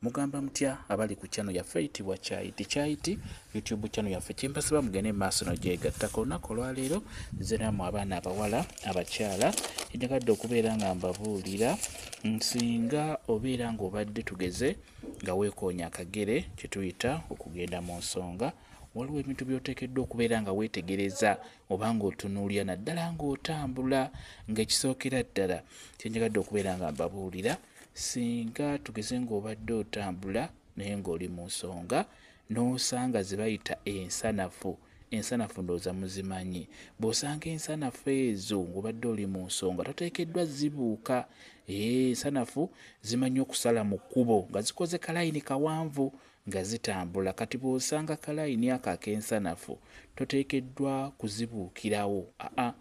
Mugamba mutya abali ku channel yaffe eyitibwa Kyayiti Kyayiti YouTube channel yaffe? Kyembasaba mugende mu maaso nogyegattako. Olunaku olwaleero nze nammwe abaana abawala abakyala njagadde okubeera nga mbabuulira nsinga obeera ng'obadde tugeze nga weekoonya akagere kye tuyita okugenda mu nsonga. Waliwo ebintu by'oteekeddwa okubeera nga weetegereza oba ng'otunuulira naddala ng'otambula. Ng'ekisookera ddala kye njagadde okubeera nga mbabuulira, singa tugeze ng'obadde otambula naye ng'oli mu nsonga n'osanga ze bayita ensanafu. Ensanafu ndowooza muzimanyi. Bw'osanga ensanafu ezo ng'obadde oli mu nsonga toteekeddwa zibuuka. Ensanafu zimanyi okusala mu kkubo nga zikoze kalayini kawanvu nga zitambula. Kati bw'osanga kalayini ako ak'ensanafu toteekeddwa kuzibuukirawo, aa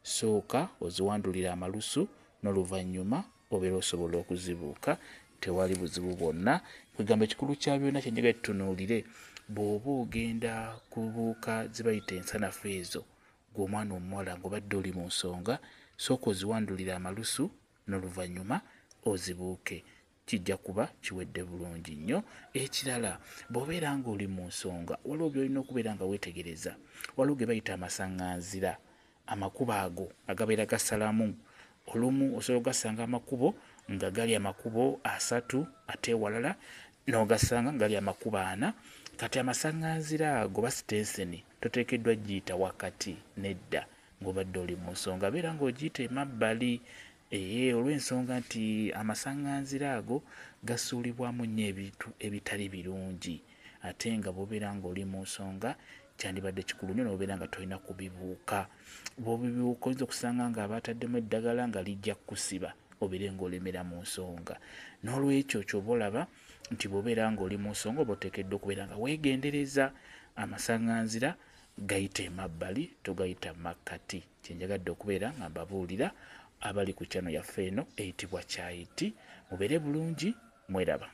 sooka oziwandulire amalusu n'oluvannyuma obeera osobola okuzibuuka, tewali buzibu bwonna. Kwegamba ekikulu kya byonna kye njagala tutunuulire, bw'oba ogenda kubuuka ze bayita ensanafu ezo, ggwe omwana omuwala ng'obadde oli mu nsonga, sooka oziwandulire amalusu n'oluvannyuma ozibuuke, kijja kuba kiwedde bulungi nnyo. Ekirala, bw'obeera ng'oli mu nsonga waliwo by'olina okubeera nga weetegereza. Waliwo ge bayita amasaŋŋanzira, amakubo ago agabeera gasalamu. Olumu osobola okugasanga amakubo nga gali amakubo asatu, ate ewalala n'ogasanga nga gali amakubo ana. Kati amasaŋŋanzira ago basitenseni toteekeddwa giyita wakati, nedda, ng'obadde oli mu nsonga beera ng'ogiyita emabbali. Olw'ensonga nti amasaŋŋanzira ago gasuulibwamu nnyo ebintu ebitali birungi, ate nga bw'obeera ng'oli mu nsonga kyandibadde kikulu nnyo n'obeera nga tolina kubibuuka. Bw'obibuuka oyinza okusanga nga abaataddemu eddagala nga lijja kukusiba obeere ng'olemera mu nsonga. N'olwekyo ky'oba olaba nti bw'obeera ng'oli mu nsonga oba oteekeddwa okubeera nga weegendereza. Amasaŋŋanzira gayita emabbali, togayita makkati. Kye njagadde okubeera nga mbabuulira abali ku channel yaffe eno eyitibwa Kyayiti. Mubeere bulungi, mweraba.